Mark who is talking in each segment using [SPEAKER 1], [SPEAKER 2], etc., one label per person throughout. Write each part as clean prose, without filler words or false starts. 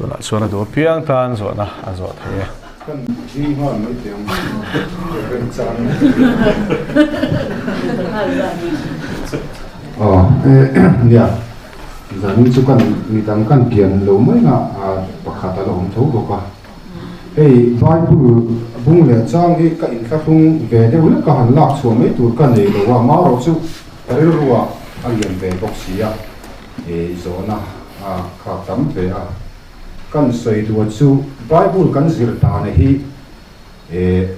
[SPEAKER 1] Tunah chuan a duh apiang tan zawhna a zawh thei e.
[SPEAKER 2] Kan zing nghal mai teh ang remchang. Aw nia zanin chu kan midang kan pian lo mai nga pakhat a la awm tho bawk a. Hei Bible bung leh chang hi ka inthlahrung ve deuh lek a han lak chhuah mai tur ka nei lo a, marawh chu ka rilruah a lian ve bawk si a. I zawhna a kha tam ve a, kan sawi duh chu Bible kan zir dana hi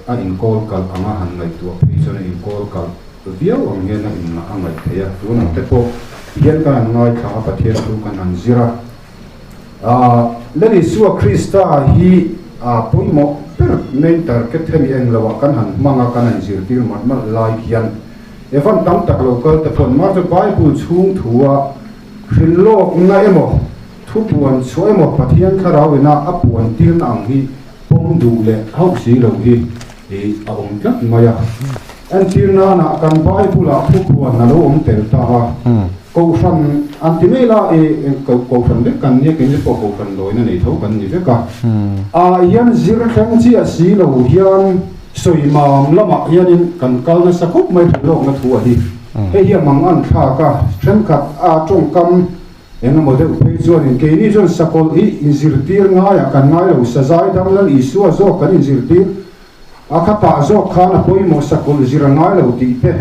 [SPEAKER 2] a inkawl kalh anga han ngaihtuah phei chuan a inkawl kalh viau ang hian a in a ngaih theih a, tunah te pawh hian kan han ngaithla a, Pathian thu kan han zir a, Lal Isua Krista hi a pawimawh ber main target hemi eng loah kan han hmang a, kan han zirtir malh malh lai hian Evan tam tak lo kal te pawn mah chu Bible chhung thua hrilh lawkna emaw, thu puan chhuah emaw Pathian thlarau ina a puan tirna ang hi pawm duh leh hauh si lo hi a awm tlat mai a. Entir nana kan Bible-ah thu puan a lo awm tel ta a, Kohhran an ti mai la, Kohhran vek kan nia, keini pawh Kohhran lawina nei tho kan ni vek a. Ah hian zir thleng chiah si lo hian Sawi mam lamah hianin kan kal nasa khawp mai hrilh lawkna thu a hi. Hei hi a mang an thlak a, thenkhat a tawngkam eng emaw deuh phei chuanin keini chuan sakawlh hi inzirtir ngaiah kan ngai lo, sazai dam Lal Isua zawk kan inzirtir a, khatah zawk khan a pawimawh sakawlh zir a ngai lo tih te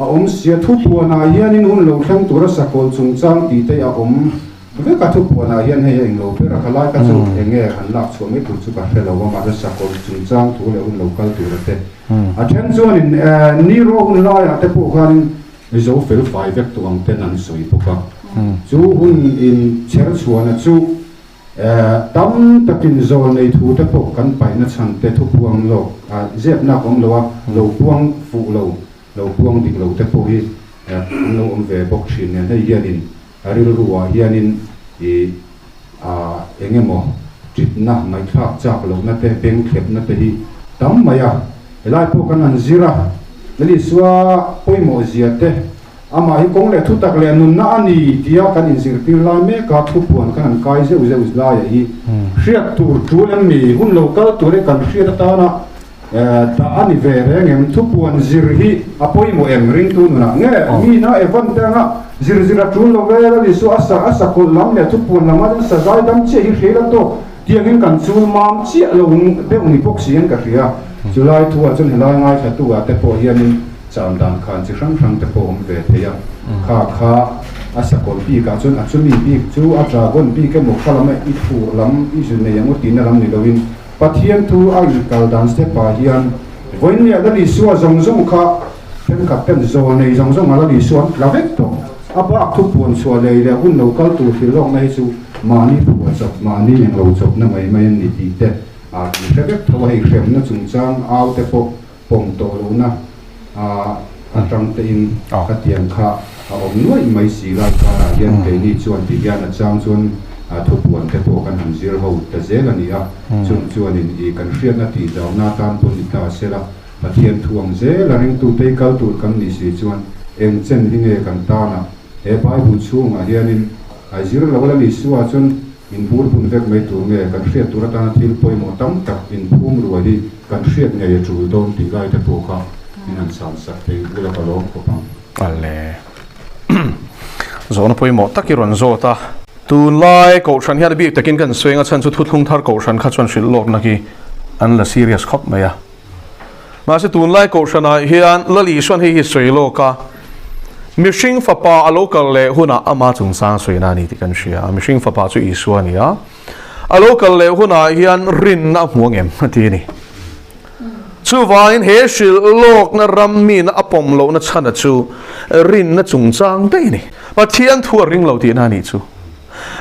[SPEAKER 2] a awm sia. Thupuanah hianin hun lo thleng tura sakawlh chungchang tih te a awm. Vek a thupuanah hian hei a englo ber a, ka lai ka chu eng nge han lak chhuah mai tur chu ka hre lo a, mahse sakawlh chungchang thu leh hun lo kal tur a te. A then chuanin Nero hun laiah te pawh khanin Mizo fel fai vek tawh ang ten an sawi bawk a, chu hun in chher chhuahna chu tam takin zawl nei thu te pawh kan paihna chhan te thupuang lawk zepnak awm lo a, lo puang fuh lo, lo puang dik lo te pawh hi an lo awm ve bawk thin nen hei hianin A rilruah hianin i a eng emaw ṭitna, ngaihthlak chak lohna te, beng thlepna te hi tam mai a. Helai pawh kan han zir a, Elisua pawimawh zia te, amah hi kawng leh thutak leh nunna a ni tia kan inzirtir lai mek a, thupuan kan han kai zeuh zeuh laiah hi hriat tur ṭul em ni? Hun lo kal tur hi kan hriat atana Dah a ni ve reng em? Thupuan zir hi a pawimawh em? Ringtu nunah nge mina Evan te anga zir zir a tul lo ve? Lal Isua a sa a sakawlh lam leh thupuan lam a sa zai dam chiah hi hrial a tawk tiangin kan chul mam chiah lo deuh ni bawk si in ka hria. Chulai thu ah chuan helai ngaithlatu ah te pawh hianin cham dan khan chi hrang hrang te pawh awm ve thei a. Kha kha a sakawlh bik ah chuan a chumi bik chu a dragon bik emaw kha lam a i thur lam i zu nei ang u tihna lam ni loin Pathian thu a inkal dan step ah hian vawiin leh Lal Isua zawng zawng kha thenkhat ten zawl nei zawng zawng ah Lal Isua an tla vek tawh. A bak thu puan chhuah lei leh hun lo kal tur thil lawkna hi chu mahni phuah chawp, mahni englo chawpna mai mai an ni tih te ah kan hre vek tho a, hei hremna chungchang au te pawh pawm tawh lohna atang te in ka tiang kha a awm nuaih mai si lai karah hian keini chuan ti hian a chang chuan thupuan te pawh kan han zir ho ta zel a ni a, chung chuanin i kan hriatna tih zauna atan pawn ni ta sela Pathian thu ang zel a ringtu tei kal tur kan nih si chuan eng chen hi nge kan tana he Bible chhungah hianin a zir lo la ni suah chuan In bur bun vek mai tur nge kan hriat tur atana thil pawimawh tam tak in phum ruai hi kan hriat ngei a tul dawn tih lai te pawh kha min han chhan sak thei bula ka lawm khawp ang.
[SPEAKER 1] Ale. Zawhna pawimawh tak i rawn zawt a. Tunlai Kohhran hian a bik takin kan sawi anga chhan chu thuthlung thar Kohhran kha chuan hrilh lawkna khi an la serious khawp mai a. Mahse tunlai Kohhranah hian Lal Isuan hei hi sawi lawk a, Mihring fapa a lo kal leh hunah ama chungchang sawina a ni tih kan hria a, mihring fapa chu Isua a ni a, a lo kal leh hunah hian rinna a hmu ang em a ti a ni. Chuvangin he hrilh lawkna ram mina a pawm lohna chhana chu rinna chungchang daih a ni. Pathian thu a ring lo tihna a nih chu.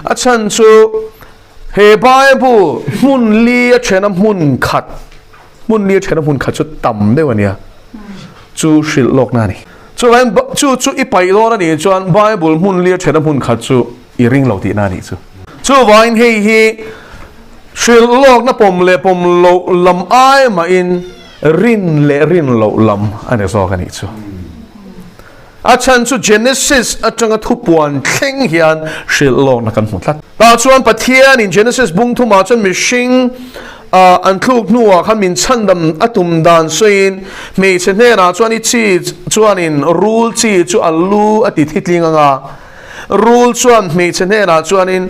[SPEAKER 1] A chhan chu He Bible hmun li a thena hmun khat, hmun li a thena hmun khat chu tam deuh a nia, chu hrilh lawkna a ni. Chuvangin chu chu i paih dawn a nih chuan Bible hmun li a thena hmun khat chu i ring lo tihna a nih chu. Chuvangin hei hi hrilh lawkna pawm leh pawm loh lam ai mahin rin leh rin loh lam a ni zawk a nih chu. A chhan chu Genesis atanga thupuan thleng hian hrilh lawkna kan hmu tlat. Tah chuan Pathianin Genesis bung thumah chuan mihring an thluk hnuah khan min chhandam a tum dan sawiin hmeichhe hnenah chuan i chi chuanin rul chi chu a lu a ti thitling ang a, rul chuan hmeichhe hnenah chuanin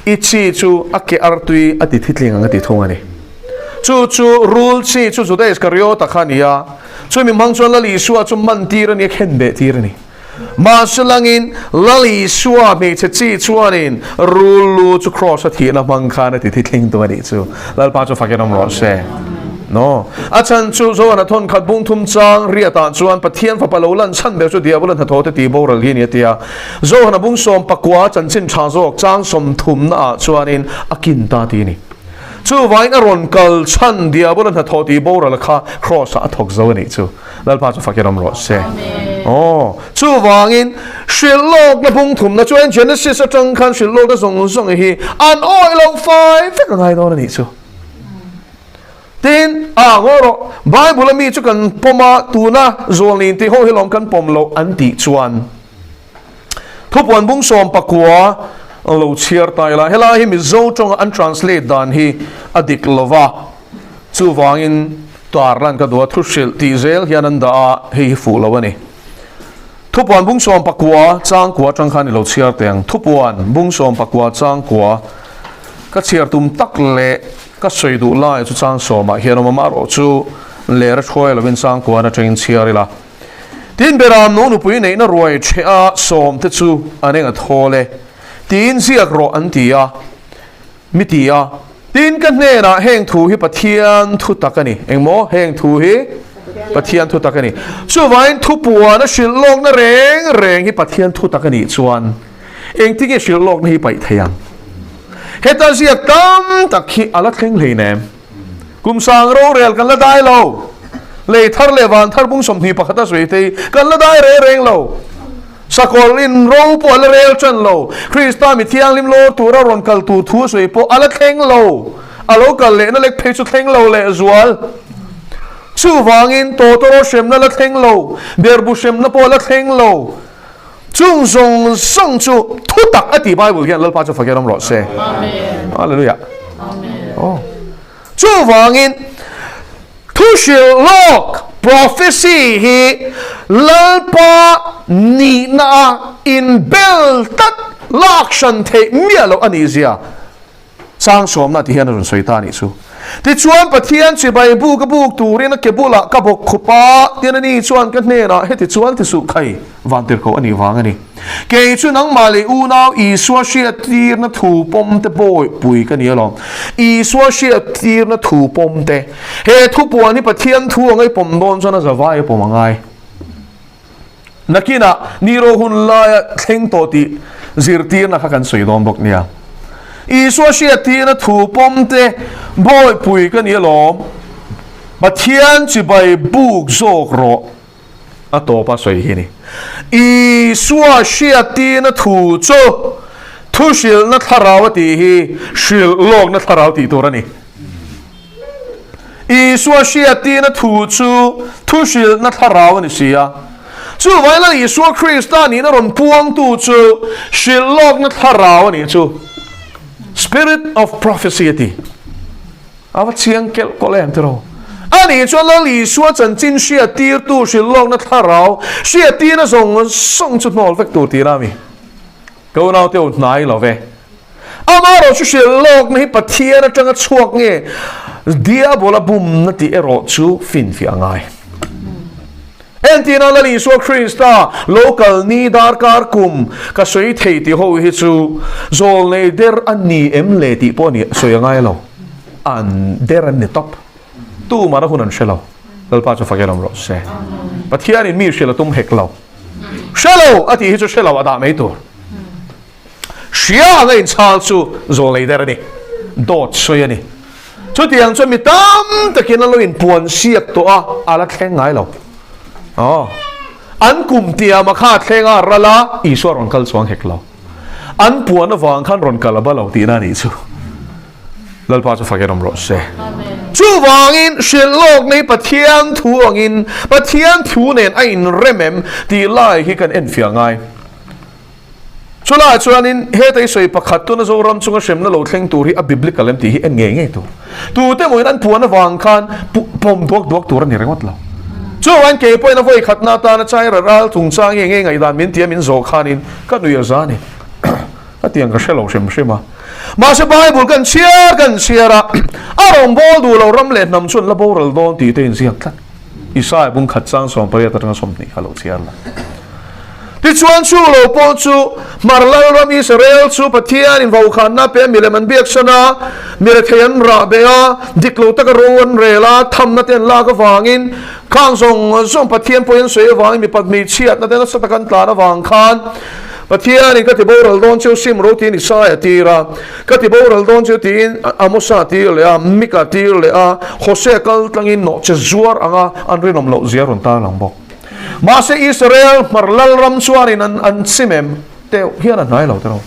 [SPEAKER 1] i chi chu a ke artui a ti thitling ang a ti thung a ni. Chu chu rul chi chu Juda Iskariota kha a ni a, chumi hmang chuan Lal Isua chu man tir a ni a, khen beh tir a ni. Mahse langin Lal Isua hmeichhe chi chuanin rul lu chu kraws a thihna hmang khan a ti thitling tu a nih chu. Lalpa chu fakin awm rawh se. No. A chhan chu Zohana thawn khat bung thum chang riatah chuan Pathian fapa lo lan chhan ber chu Diabola hnathawh te tih boral hi a ni a ti a. Zohana bung sawm pakua chanchin tha zawk chang sawm thumna ah chuanin a kin ta ti a ni. Chuvangin a rawn kal chhan Diabola hnathawh tih boral kha kraws ah a thawk zo a nih chu. Lalpa chu fakin awm rawh se. Aw, chuvangin hrilh lawkna bung thumna chuan Genesis atang khan hrilh lawkna zawng zawng hi an awih loh fai vek a ngai dawn a nih chu. Tin, a ngaw rawh, Bible a mi chu kan pawm a, tuna zawlnin tih ho hi lawm kan pawm loh an tih chuan thupuan bung sawm pakua lo chhiar ta ila, helai hi Mizo tawnga an translate dan hi a dik lova, chuvangin Tar lan ka duh a, thu hrilh tih zel hian an dah a, hei hi fuh lo a ni. Thupuan bung sawm pakua changkua atang khan i lo chhiar teh ang. Thupuan bung sawm pakua changkua ka chhiar tum tak leh ka sawi duh lai chu chang sawmah hian awm a, amaherawh chu ler a hruai lovin changkuan atangin chhiar ila. Tin, Beram no nupui neihna ruai ṭheh a sawm te chu an eng a thawl e, tiin ziak rawh an ti a. Mi ti a, Tin, ka hnenah heng thu hi Pathian thu tak a ni. Engmaw? Heng thu hi Pathian thu tak a ni. Chuvangin thupuan a hrilh lawkna reng reng hi Pathian thu tak a nih chuan engtin nge hrilh lawkna hi paih thei ang? Heta ziak tam tak hi a la thleng hleinem. Kum sang rorel kan la dai lo. Lei thar leh van thar bung 21 a sawi thei kan la dai reng reng lo. Sakawlh in ro pawh a la rel tan lo. Krista mi thianghlim lawr tura rawn kal tur thu a sawi pawh a la thleng lo. A lo kal lehna lek phei chu thleng lo leh zual. Chuvangin tawtawraw hremna la thleng lo, berbu hremna pawh a la thleng lo. Chung zawng zawng chu thu tak a ti Bible hian Lalpa chu fakin awm rawh se. Hallelujah. Aw. Chuvangin thu hrilh lawk, prophecy, hi Lalpa nihna a inbel tlat lak hran theih miah loh a nih zia chang sawmna tih hian a rawn sawi ta a nih chu. Tichuan Pathian chibai buk a buk turin a ke bulah ka bawk khup a, tin ani chuan ka hnenah heti chuan ti suh khai. Vantirhkoh a nih vang a ni. Kei chu nangmah leh unau Isua hriattirna thu pawm te bawihpui ka ni alawm. Isua hriattirna thu pawm te. He thupuan hi Pathian thu anga i pawm dawn chuan a zavai a pawm a ngai. Nakinah Nero hun laia thleng tawh tih zirtirna kha kan sawi dawn bawk nia. Isua hriattirna thu pawm te bawihpui ka ni alawm. Pathian chibai buk zawk rawh. A tawp a sawi hi a ni. Isua hriattirna thu chu thu hrilhna thlarau a tih hi hrilh lawkna thlarau tih tur a ni. Isua hriattirna thu chu thu hrilhna thlarau a ni si a. Chuvangin Lal Isua Krista nihna rawn puangtu chu hrilh lawkna thlarau a nih chu. Spirit of prophecy a ti. A va chiang kelh kawlh em tiraw? Ani chuan Lal Isua chanchin hriattirtu hrilhlawkna thlarau hriattirna zawng zawng chu hnawl vek tur tih a mi. Ka unaute u hnai lo ve. Amaherawh chu hrilhlawkna hi Pathian atanga chhuak nge Diabola bumna tih erawh chu finfiah a ngai. Entirna Lal Isua Krista lo kal ni darkar kum ka sawi thei tih ho hi chu zawlnei der a ni em le tih pawh a ni sawi a ngai lo. An der an ni tawp. Tu mah na hun an hre lo. Lalpa chu fakin awm rawh se. Pathianin mi hrilh a tum hek lo. Hre lo a tih hi chu hre lo a dah mai tur. Hria anga inchhal chu zawlnei der a ni. Dawt sawi a ni. Chutiang chuan mi tam takin an lo inpuan siak tawh a, a la thleng ngai lo. Aw. An kum tiama kha a thleng a, ral a, Isua rawn kal chuang hek lo. An puan avang khan rawn kal a ba lo tihna a nih chu. Lalpa chu fakin awm rawh se. Chuvangin, hrilh lawk nei Pathian thu angin Pathian thu nen a inrem em tih lai hi kan enfiah ngai. Chulaiah chuanin heta i sawi pakhat tuna Zoram chunga hremna lo thleng tur hi a biblical em tih hi en ngei ngei tur. Tute mawin an puan avang khan pawm duak duak tur a ni ringawt lo. Chuvangin kei pawhin a vawi khatna atana Chaira ral chungchang nge nge ngaihdan min tia min zawh khanin ka nuih a za a ni. Ka tiang ka hre lo hrim hrim a. Mahse Bible kan chhiar kan chhiar a, a rawngbâwl duh lo ram leh hnam chuan la boral dawn tih te inziak tlat. Isaiah bung khat chang 18 atanga 20 kha lo chhiar la. Tichuan chu lo pawh chu Hmar Lalram Israel chu Pathianin vaukhânna pe a milem an biaksan a, mirethei an rah beh a, dik lo taka ro an rel a, thamna te an lak avangin khang zawng zawng Pathian pawhin an sawi avangin mipat hmeichhiatna te nasa taka an tlan avang khan Pathianin ka ti boral dawn chu sim ro tiin Isaiah tir a, ka ti boral dawn chu tiin Amosa tir leh a, Mika tir leh a, Hosea kal tlangin nawhche zuar anga an rinawm loh zia rawn tarlang bawk. Mahse Israel hmar lalram chuanin an an chim em? Teuh hian a hnai lo tiraw.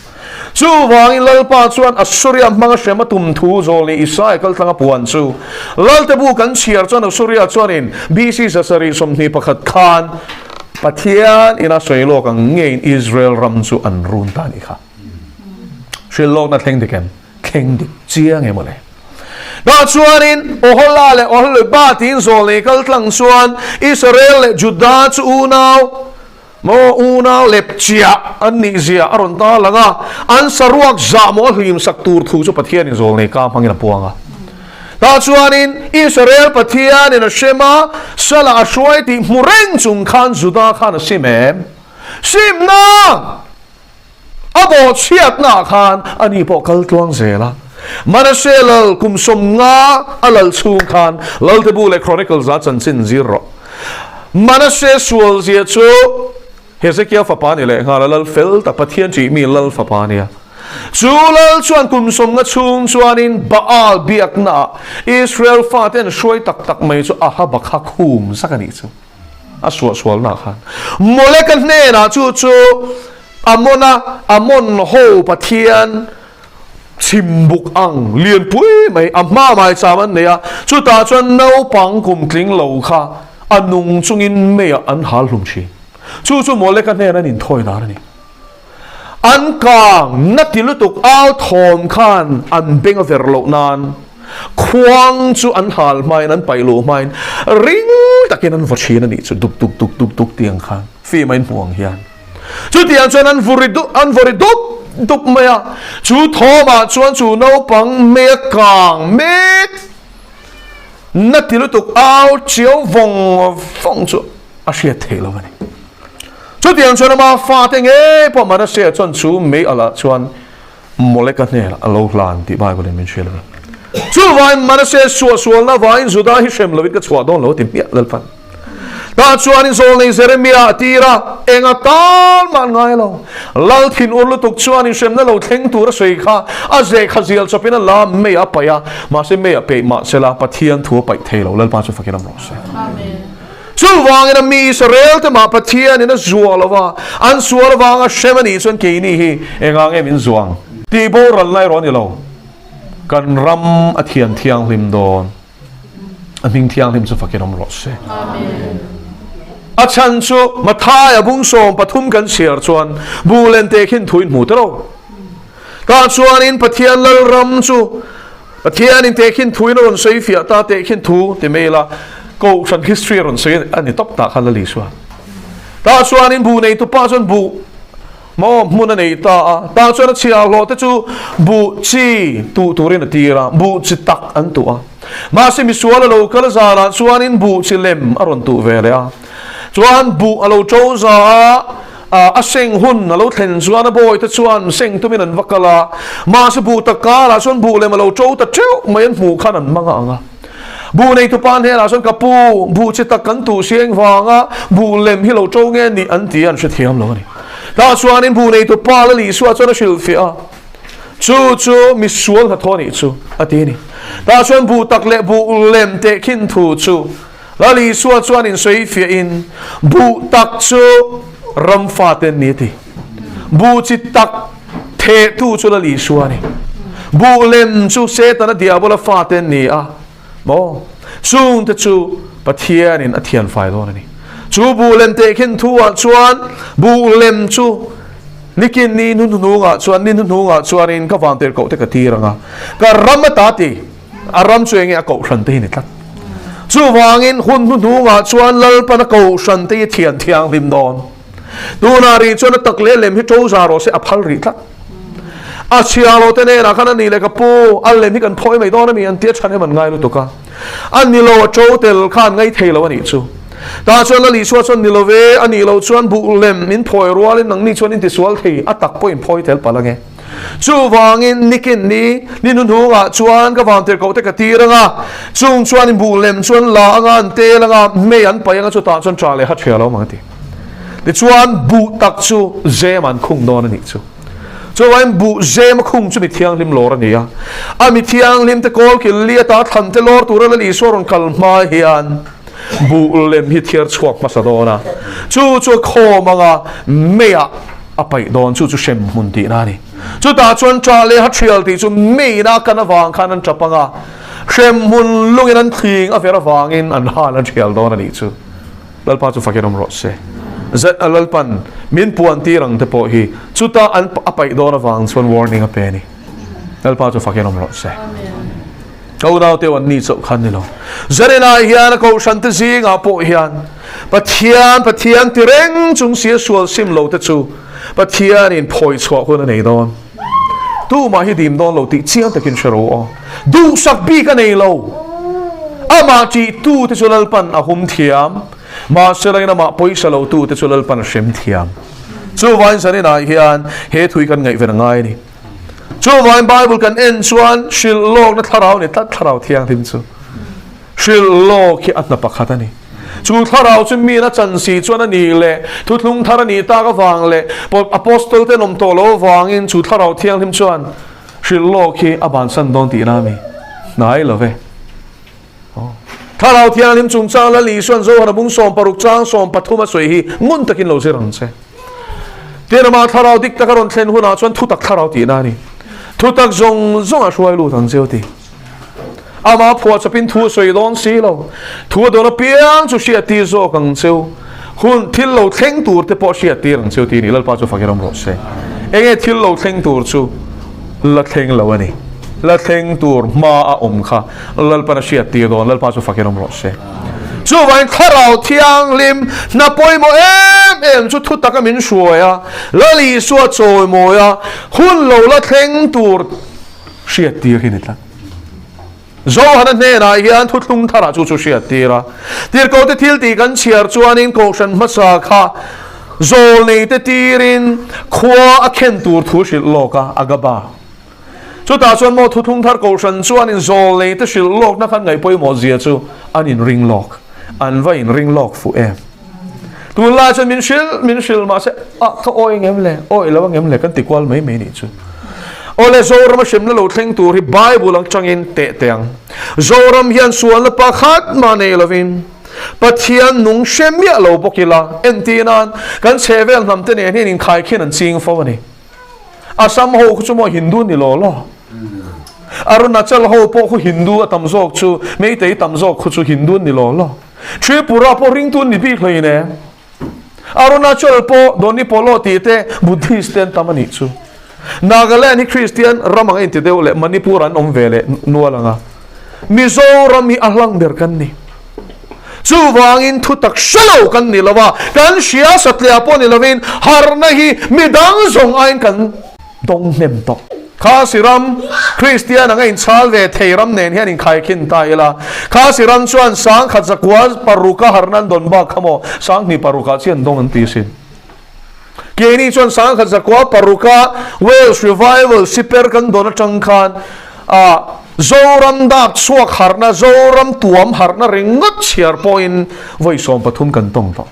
[SPEAKER 1] Chuvangin Lalpa chuan Assuria hmanga hrem a tum thu zawlni Isaiah kal tlanga puan chu Lalte bu kan chhiar chuan Assuria chuanin BC 721 khan Pathian ina sawi lawk ang ngeiin Israel ram chu an run ta anih kha. Hrilh lawkna thleng dik em? Thleng dik chiang em awle. Tah chuanin Ohola leh Oholibah tiin zawlnei kal tlang chuan Israel leh Juda chu unau maw unau lepchiah an nih zia a rawn ta lang a, an saruak zah maw a hlim sak tur thu chu Pathianin zawlnei ka hmangin a puang a. Tah chuanin Israel Pathianin a hrem a, Salah a hruai tih hmu reng chung khan Juda khan a sim em? Simna! A bawhchhiatnaah khan ani pawh kal tluang zel a. Manasseh lal kum 50 a lal chhung khan Laltebu leh Chronicles ah chanchin zir rawh. Manasseh sual zia chu Hezekiah fapa ni leh nghal a, lal fel tak Pathian ṭih mi lal fapa a nia. Chu lal chuan kum 50 chhung chuanin Baal biaknaah Israel fate an hruai tak tak mai chu Ahaba kha khum zak a nih chu. A suahsualnaah khan Moleka hnenah chu chu Amona, Amon ho pathian chhimbuk ang lianpui mai a hma mai cham an nei a, chutah chuan naupang kum tling lo kha a nung chungin meiah an hal hlum thin. Chu chu Moleka hnen an inthawi dan a ni. An kang na ti lutuk au thawm khan an beng a ver loh nan khuang chu an hal hmain an paih luh hmain ring takin an vaw thin a nih chu duk duk duk duk duk tiang khan fim a inhmuh ang hian. Chutiang chuan an vuri dup an vawri dup dup mai a, chu thawmah chuan chu naupang mei a kang mek na ti lutuk au chiau vawng vawng chu a hriat theih lo a ni. Chutiang chuan ama fate ngei pawh Manasseh chuan chu mei alah chuan Moleka hnenah a lo hlan tih Bible in min hrilh a ni. Chuvangin Manasseh suahsualna vangin Judah hi hrem lovin ka chhuah dawn lo a ti hmiah Lalpan. Tah chuanin zawlnei Jeremia a tir a, eng atan mah an ngai lo. Lal thinur lutuk chuanin hremna lo thleng tur a sawi kha a zeh kha zial chawpin a la mei a paih a, mahse mei a peih mah sela Pathian thu a paih thei lo. Lalpa chu fakin awm rawh se. Chuvangin a mi Israel te mah Pathianin a zuah lo va, an sual avanga hrem a nih chuan keini hi engah nge min zuang? Tih boralna erawh a ni lo. Kan ram a thian thianghlim dawn. A hming thianghlim chu fakin awm rawh se. A chhan chu Mathaia bung 13 kan chhiar chuan bu len te khin thuin hmu tero. Tah chuanin Pathian Lalram chu Pathianin tehkhin thuin a rawn sawi fiah ta, tehkhin thu ti mai ila Kohhran history a rawn sawi a ni tawp tah khan Lali chuan. Tah chuanin buh neitu pa chuan buh maw hmun a nei ta a, tah chuan a chhiahhlawh te chu buh chi tuh turin a tir a, buh chi tak an tuh a. Mahse misual a lo kal zanah chuanin buh chi lem a rawn tuh ve leh a, chuan buh a lo to za a, A seng hun a lo thlen chuan a bawite chuan seng tumin an va kal a, mahse buh tak karah chuan buh lem a lo to ta teuh mai an hmuh khan an hmang a ang a. Buh neitu pa hnenah chuan ka pu, buh chi tak kan tuh si eng vanga buh lem hi lo to nge ni an ti a an hrethiam lo a ni. Tah chuanin buh neitu pa la Lisua chuan a hrilhfiah a, chu chu misual hnathawh a nih chu a ti a ni. Tah chuan buh tak leh buh lem tehkhin thu chu Lal Isua chuan insawifiahin, Buh tak chu ram fate an ni a ti. Buh chi tak thehtu chu Lal Isua a ni. Buh lem chu Setana Diabola fate an ni a. Maw? Chungte chu Pathianin a thian fai dawn a ni. Chu buh lem tehkhin thu-ah chuan buh lem chu nikin ni hnuhnungah chuan ni hnuhnungah chuanin ka vantir koh te ka tir ang a, ka ram ata ti a ram chu enge a kohhran te hi ni tlat. Chuvangin hun hnuhnungah chuan Lalpan a kohhran te hi thian thianghlim dawn. Tunah rih chuan a tak leh lem hi to za rawh se a phal rih tlat. A chhia lo te nenah khan a ni leh ka pu, a lem hi kan phawi mai dawn a mi an tia chhan em an ngai lutuk a. A ni lo a to tel kha an ngai thei lo a nih chu. Tah chuan Lal Isua chuan ni lo ve, a nih loh chuan buh lem min phawi rualin nangni chuan in tisual thei a tak pawh in phawi tel palh ange. Chuvangin nikin ni ni hnuhnungah chuan ka vantirhkoh te ka tir anga, chung chuan in buh lem chu an la anga, an tel anga, mei an paih anga chutah chuan ṭah leh ha ṭhia lo ang a ti. Tichuan buh tak chu zem an khung dawn a nih chu. Chuvangin buh zem a khung chu mi thianghlim lawr a ni a. A mi thianghlim te kawl kil li ata thlan te lawr tura Lal Isua rawn kal hma hian buh lem hi thiar chhuak hmasa dawn a. Chu chu a khawm anga meiah a paih dawn, chu chu hrem hmun tihna a ni. Chutah chuan ṭah leh ha ṭhial tih chu meiin a kan avang khan an ṭap anga, hrem hmun lungin an thling a ver avangin an hal an ṭhial dawn a nih chu. Lalpa chu fakin awm rawh se. Zet a Lalpan min puan tir ang te pawh hi chuta an a paih dawn avang chuan warning a pe a ni. Lalpa chu fakin awm rawh se. Ka unau teu an ni chauh khan ni lo. Zarinah hian a kohhran te zingah pawh hian Pathian Pathian ti reng chung si a sual sim lo te chu Pathianin phawi chhuah hun a nei dawn. Tumah hi dim dawn lo tih chiang takin hre ro aw. Duhsak bik a nei lo. Amah tihtu te chu Lalpan a hum thiam, mahse lain amah pawisa lo tu te chu Lalpan a hrem thiam. Chuvain zaninah hian he thui kan ngaihven a ngai a ni. Chuvain Bible kan en chuan hrilh lawkna thlarau ni tlat thlarau thianghlim chu. Hrilh lawk hi a hna pakhat a ni. Chu thlarau chu miin a chan si chuan a nih leh thuthlung thar a nih tak avang leh Apostle te an awm tawh loh avangin chu thlarau thianghlim chuan hrilh lawk hi a bansan dawn tihna a mi hnai lo ve. Thlarau thianghlim chungchang Lal Isuan Zohana bung 60 chang 13 a sawi hi ngun takin lo zir ang che. Tin amah thlarau dik taka rawn thlen hunah chuan thutak thlarau tihna a ni. Thutak zawng zawng a hruai lut ang che u ti. Amah phuah chawpin thu a sawi dawn si lo. Thu a dawn apiang chu hriat tir zawk ang cheu. Hun thil lo thleng tur te pawh hriat tir ang cheu tih a ni. Lalpa chu fakin awm rawh se. Enge thil lo thleng tur chu la thleng lo a ni. La thleng tur hma a awm kha Lalpan a hriat tir dawn. Lalpa chu fakin awm rawh se. Chuvangin Thlarau Thianghlim hna pawimawh em em chu thu taka min hruai a, Lal Isua chawimawi a, hun lo la thleng tur hriat tir hi ni tlat. Johana hnenah hian thuthlung tharah chu chu hriat tir a. Tirhkohte thil tih kan chhiar chuanin Kohhran hmasa kha zawlneite tirin khua a khen tur thu hrilh lawk a, Agaba. Chutah chuan maw thuthlung thar Kohhran chuanin zawlneite hrilh lawkna khan ngaih pawimawh zia chu an inring lawk. An va inring lawk fuh em? Tunlai chuan min hrilh min hrilh mahse ah ka awi ngem le awi lo angem le kan ti kual mai mai nih chu. Awle Zoram a hremna lo thleng tur hi Bible ang tangin teh teh ang. Zoram hian sualna pakhat mah nei lovin Pathian nung hre miah lo bawk ila entir nan kan chhehvel hnam te nen hian inkhaikhin an ching fo a ni. Assam ho khu chu maw Hindu ni law law. Arunachal ho pawh khu Hindu a tam zawk chu Meitei tam zawk khu chu Hindu ni law law. Tripura pawh ringtu an ni bik hlei ne. Arunachal pawh Doni Polo tih te Buddhist te an tam a nih chu. Nagaland hi Christian ram ang a inti deuh leh Manipur an awm ve leh nual ang a. Mizoram hi a hlang ber kan ni. Chuvangin thutak hre lo kan ni lo a, kan hria satliah pawh ni lovin harhna hi midang zawng aiin kan dawng hnem tawh. Khasi ram, Kristian anga inchhal ve thei ram nen hian inkhaikhin ta ila, Khasi ram chuan sangkhat zakua paruka harhna an dawn bak kha maw, sanghnih parukah chian dawng an ti sin. Keini chuan sangkhat zakua paruka Welsh Revival siper kan dawn atang khan ah Zoram dak chhuak harhna, Zoram tuam harhna ringawt chhiar pawhin vawi 13 kan tawng tawh.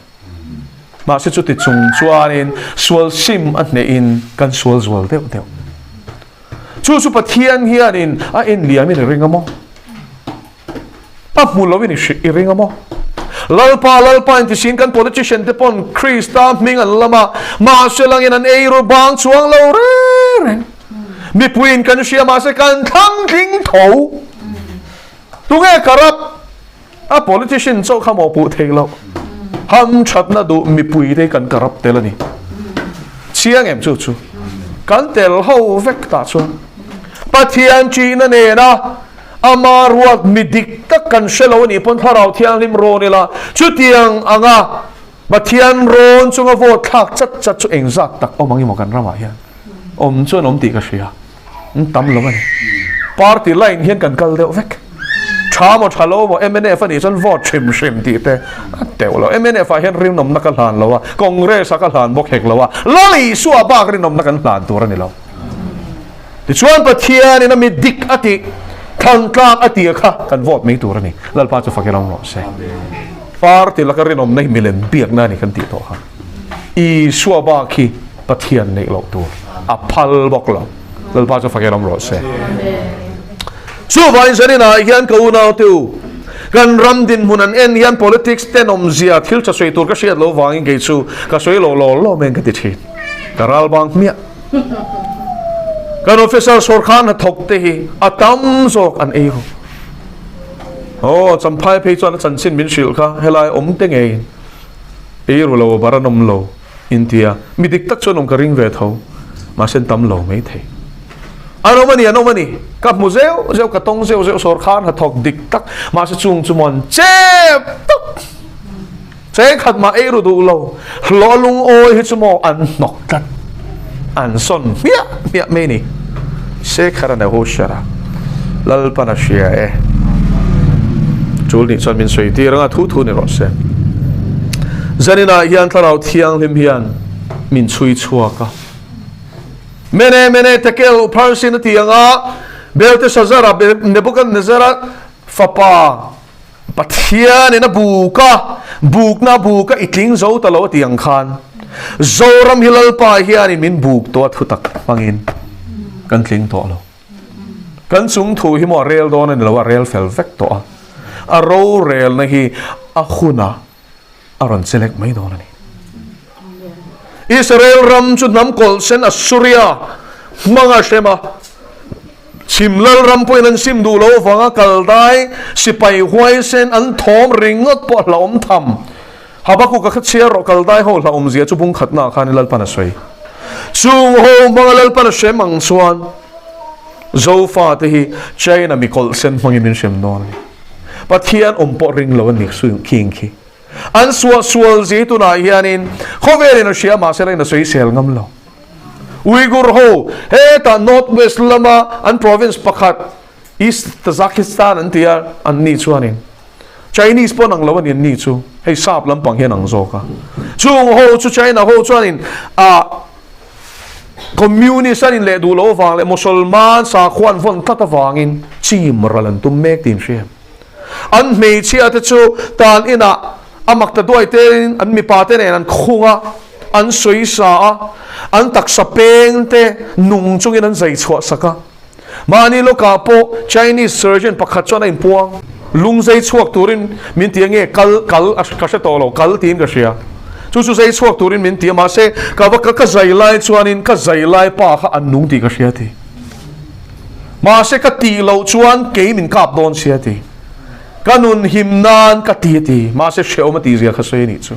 [SPEAKER 1] Mahse chuti chung chuanin sual sim a hnehin kan sual zual deuh deuh. Chu chu Pathian hianin a en liamin i ring a maw? A hmu loin i ring a maw? Lalpa, Lalpa in tisin kan politician te pawn Krista hming an lam a, mahse langin an eiru bang chuang lo reng reng. Mipuiin kan hria mahse kan thlang tling tho. Tunge corrupt? A politician chauh kha mawhpuh theih loh. Hamthatna duh mipui te kan corrupt tel a ni. Chiang em chu chu? Kan tel ho vek tah chuan Pathian ṭihna nena ama ruat mi dik tak kan hre lo a nih pawn Thlarau Thianghlim rawn ila chutiang anga Pathian rawn chunga vote thlak chat chat chu engzat tak awm ang emaw kan ramah hian awm chuan awm tih ka hria. An tam lo a ni. Party line hian kan kal deuh vek. Tha maw tha lo maw mnf a nih chuan vote hrim hrim tih te a teuh lo. Mnf ah hian rinawmna ka hlan lo a, Congress ah ka hlan bawk hek lo a, Lal Isua bak rinawmna kan hlan tur a ni lo. Tichuan Pathianin a mi dik a tih, thlan tlak a tih kha kan vote mai tur a ni. Lalpa chu fak i ram rawh se. Party laka rinawmna hi milem biakna a ni kan tih tawh kha. Isua bak hi Pathian neih loh tur a phal bawk lo. Lalpa chu fakin awm rawh se. Chuvangin zaninah hian ka unaute u, kan ram dinhmun an en hian politics tenawm zia thil tha sawi tur ka hriat loh vangin kei chu ka sawi lo law law mai ka ti thin. Ka ral bang hmiah. Kan officer sawrkar hnathawk te hi a tam zawk an ei ru. Aw, Champhai phei chuan a chanchin min hrilh kha helai awm te ngeiin ei ru lo bar an awm lo. Intia, mi dik tak chuan awm ka ring ve tho, mahse an tam lo mai thei. An awm a ni, an awm a ni, ka hmu zeuh zeuh, ka tawng zeuh zeuh sawrkar hnathawk dik tak, mahse chung chu maw an chep tak, cheng khat mah ei ru duh lo, hlawh a lungawi hi chu maw an hnawk tlat, an sawn hmiah hmiah mai a ni. Sekhara Nehushara, Lalpan a hria e. Chul nih chuan min sawi tir anga thu thu ni rawh se. Zaninah hian Thlarau Thianghlim hian min chhui chhuak a. Mene mene tekel upharsin a ti anga Belteshazzara Nebuchadnezzara fapa Pathianin a buk a, bukna buk a i tling zo ta lo a ti ang khan Zoram hi Lalpa hianin min buk tawh a thutak hmangin kan tling tawh lo. Kan chung thu hi maw a rel dawn a ni lo, a rel fel vek tawh a. A rorelna hi a hunah a rawn chelek mai dawn a ni. Israel ram chu hnam kawlhsen Assuria hmanga hrem a, chhim lal ram pawhin an sim duh loh avanga kaldai sipai huaisen an thawm ringawt pawh a hlauhawm tham. Habakuka kha chhiar rawh kaldai ho hlauhawm zia chu bung khatnaah khan Lalpan a sawi. Chung ho hmanga Lalpan a hrem ang chuan Zofate hi China mi kawlhsen hmangin min hrem dawn a ni. Pathian awm pawh ring lo a ni khing khi. An suah sual zi tunah hianin khawvelin a hria mahse la in a sawisel ngam lo. Uyghur ho hetah North West lama an province pakhat East Tazakistan an ti a, an ni chuanin Chinese pawh an ang lo a ni an ni chu hei sap lampang hian ang zawk a. Chung ho chu China ho chuanin ah Communist an inleh duh loh avang leh Musalman sakhua an vawn tlat avangin chim ral an tum mek tih an hria. An hmeichhia te chu tan inah a mak ta duai tein an mipa te nen an khung a, an sawi sa a, an taksa peng te nung chungin an zai chhuah sak a. Mahni lawkah pawh Chinese surgeon pakhat chuan a inpuang. Lung zai chhuak turin min ti a nge kal kal ka hre tawh lo, kal tiin ka hria. Chu chu zai chhuak turin min ti a, mahse ka va ka zai lai chuanin ka zai lai pa kha an nung tih ka hria ti. Mahse ka tih loh chuan kei min kap dawn sia ti. Ka nun him nan ka ti a ti. Mahse hrehawm a tih zia kha sawi a nih chu.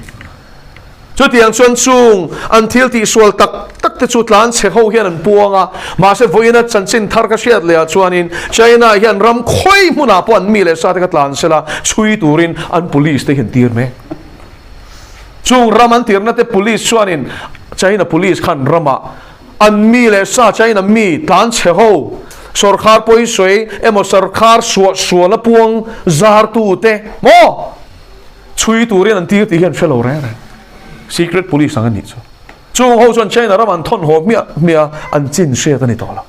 [SPEAKER 1] Chutiang chuan chung an thil tihsual tak tak te chu tlan chhe ho hian an puang a. Mahse vawiina chanchin thar ka hriat leh ah chuanin China hian ram khawi hmunah pawh an mi leh sa te kha tlan sela chhui turin an police te hi an tir mek. Chung ram an tirna te police chuanin China police khan ramah An mi leh sa China mi tlan chhe ho, sawrkhar pawisawi emaw sawrkhar suah sual a puang zar tu te maw chhui turin an tir tih hi an hre lo reng reng. Secret police ang a nih chu. Chung ho chuan China ram an thawn haw hmiah hmiah a, an chin hriat a ni tawh lo.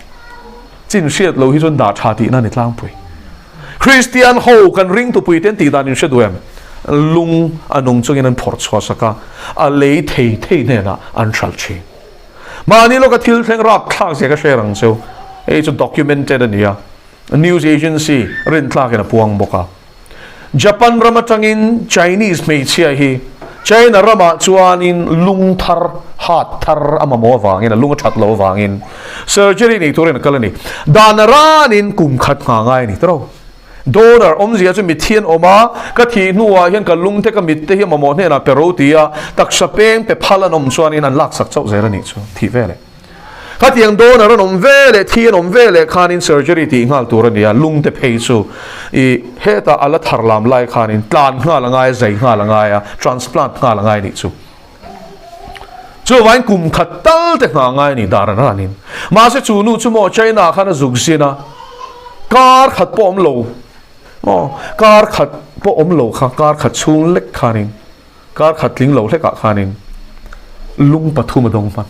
[SPEAKER 1] Chin hriat lo hi chuan dah tha tihna a ni tlangpui. Kristian ho kan ringtupui te an tih dan in hre duh em? Lung a nung chungin an phawrh chhuah sak a, a lei thei thei hnenah an hralh thin. Mahni lawka thil thleng rapthlak zia ka hre rang cheu. Hei chu documented a ni a, news agency rinthlakin a puang bawk a. Japan ram atangin Chinese hmeichhia hi China ramah chuanin lung thar, heart thar a mamawh avangin, a lung a that loh avangin surgery nei turin a kal a ni. Dan a ranin kum khat nghah ngai a ni tawh. Donor awmzia chu mitthi an awm a, ka thih hnuah hian ka lungte ka mitte hi mamawh hnenah pe ro ti a, taksa peng pe phal an awm chuanin an laksak chauh zel a nih chu, thih veleh. Khatiang donor an awm veleh, thi an awm veleh khanin surgery tih nghal tur a ni a, lungte phei chu i hetah a la thar lam lai khanin tlan nghal a ngai a, zai nghal a ngai a, transplant nghal a ngai a nih chu. Chuvain kum khat tal te hna ngai a ni dar an ranin. Mahse chu nu chu maw China ah khan a zuk zin a, kar khat pawh awm lo maw, kar khat pawh awm lo kha, kar khat chhung lek khanin, kar khat tling lo hlekah khanin lung pathum a dawng hman.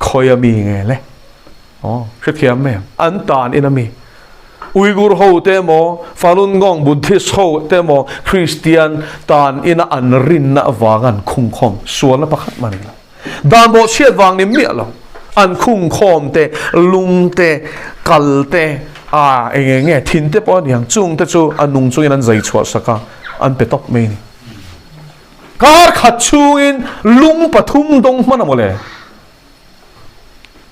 [SPEAKER 1] Khawi a mi nge le? Aw, hrethiam mai ang. An tan in a mi. Uyghur ho te emaw, Falun Gong Buddhist ho te emaw, Christian tan ina an rinna avanga an khungkhawm sualna pakhat mah ni lo. Dan bawhchhiat vang ni miah lo. An khungkhawm te, lung te, kal te, a eng eng nge thin te pawh a ni ang. Chung te chu a nung chungin an zai chhuah sak a, an pe tawp mai a ni. Kar khat chhungin lung pathum dawng hman a mawle.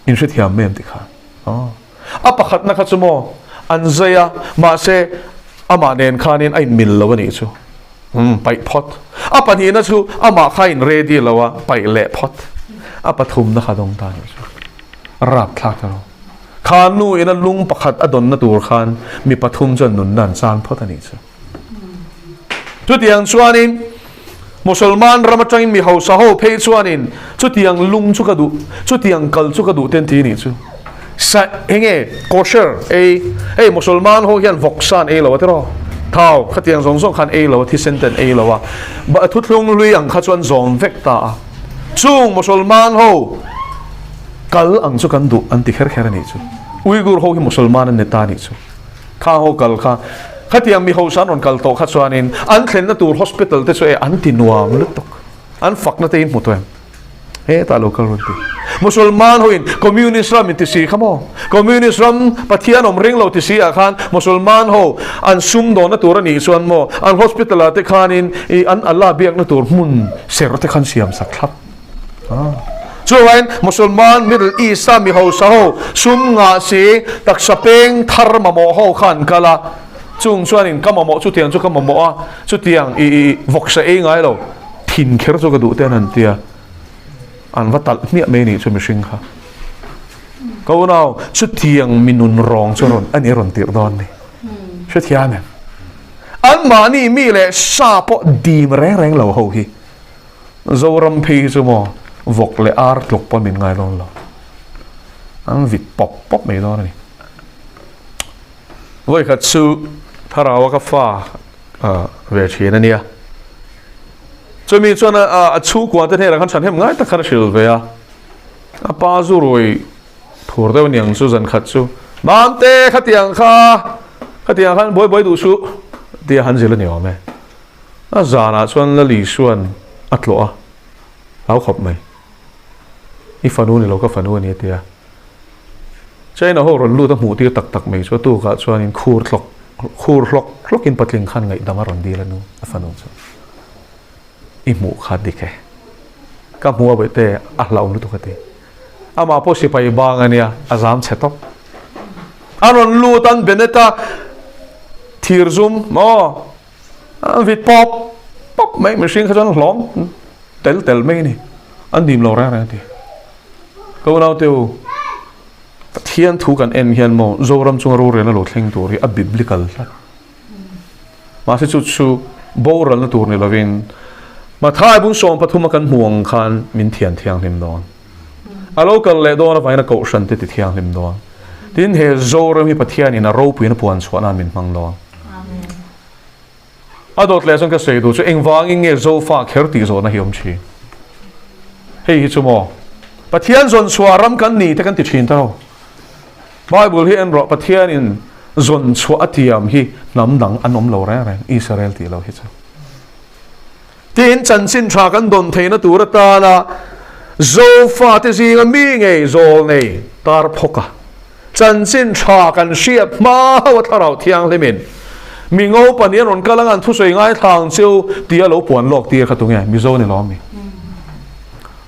[SPEAKER 1] In hrethiam mai em ti kha. A pakhatna kha chu maw an zai a, mahse amah nen khanin a inmil lo a nih chu. Umm paih phawt. A pahnihna chu amah kha a in ready lo a, paih leh phawt. A pathumna kha dawng ta a nih chu. Rapthlak ta lo. Kha nu ina lung pakhat a dawnna tur khan mi pathum chuan nunna an chan phawt a nih chu. Chutiang chuanin Musalman ram atangin mi hausa ho phei chuanin chutiang lung chu ka duh, chutiang kal chu ka duh ten ti nih chu. Sa enge kosher ei, hei Musalman ho hian vawk san ei lo a tiraw? Thau khatiang zawng zawng khan ei lo a, thisen ten ei lo a, thuthlung hlui ang kha chuan zawm vek ta a. Chung Musalman ho kal ang chu kan duh an ti kher kher a nih chu. Uyghur ho hi Musalman an ni ta a nih chu. Kha ho kal kha khatiang mi hosa an rawn kal tawh kha chuanin an thlenna tur hospital te chu e an ti nuam lutuk an fakna te in hmu tawh em hetah lo kal rawn ti Musalman ho in communist ram in ti si kha maw communist ram Pathian awm ring lo ti si ah khan Musalman ho an sum dawnna tur a nih chuan maw an hospital ah te khanin i an Allah biakna tur hmun ser te khan siam sak thlap Chuvain Musulman Middle East a mi hausa ho sum ngah si taksa peng thar mamawh ho kha an kal a, chung chuanin ka mamawh chutiang chu ka mamawh a, chutiang i i vawksa ei ngai lo thin kher chu ka duh te an han ti a, an va talh hmiah mai nih chu mihring kha. Ka unau chutiang mi nun rawng chu rawn a ni rawn tirh dawn ni. Hrethiam em? Anmahni mi leh sa pawh dim reng reng lo ho hi. Zoram phei hi chu maw vawk leh ar tluk pawn min ngai dawn lo. An vit pawp pawp mai dawn a ni. Vawikhat chu Tharaua ka fa ve thin a nia. Chumi chuan a chhungkua te hnenah khan ṭhahnem ngai tak khan a hrilh ve a. A pa zu rui thur deuh aniang chu zan khat chu Mamte khatiang kha khatiang khan buai buai duh suh tia han zilh a ni awm e. A zanah chuan Lali Suan a tlawh a, hlau khawp mai. I fanu ni lo ka fanu a ni a ti a. China ho rawn lut a hmuh tir tak tak mai chu a tukah chuanin khur hlawk khur hlawk hlawkin patling khan ngaihdam a rawn dil a nu a fanu chu. I hmuh kha dik e. Ka hmu a bawihte a hlauhawm lutuk a ti. Amah pawh sipai bang a nia, a zam chhe tawp. A rawn lut an Bennett-a thir zum maw? A vit pawp pawp mai mihring kha chuan hlawm tel tel mai a ni. An dim lo reng reng a ti. Ka unau te u, Pathian thu kan en hian maw Zoram chunga rorelna lo thleng tur hi a biblical tlat. Mahse chu chu boralna tur ni lovin Mathai bung 13 a kan hmu ang khan min thian thianghlim dawn. A lo kal leh dawn avangin a kohhran te ti thianghlim dawn. Tin he Zoram hi Pathianin a ropuiin a puan chhuah nan min hmang dawn. A dawt leh chuan ka sawi duh chu engvangin nge Zofa kher tih zawhna hi awm thin. Hei hi chu maw Pathian zawn chhuah ram kan ni te kan ti thin ta lo. Bible hi en rawh Pathianin zawn chhuah a tiam hi hnam dang an awm lo reng reng Israel tih lo hi chu. Tin chanchin tha kan dawn theihna tur atana Zofa te zinga mi ngei zawl nei tar phawk a. Chanchin tha kan hriat hma hauh a thlarau thianghlimin mi ngo pahnih an rawn kal anga an thusawi ngaithla ang cheu tia lo puan lawk tir kha tunge Mizo ni lawm mi?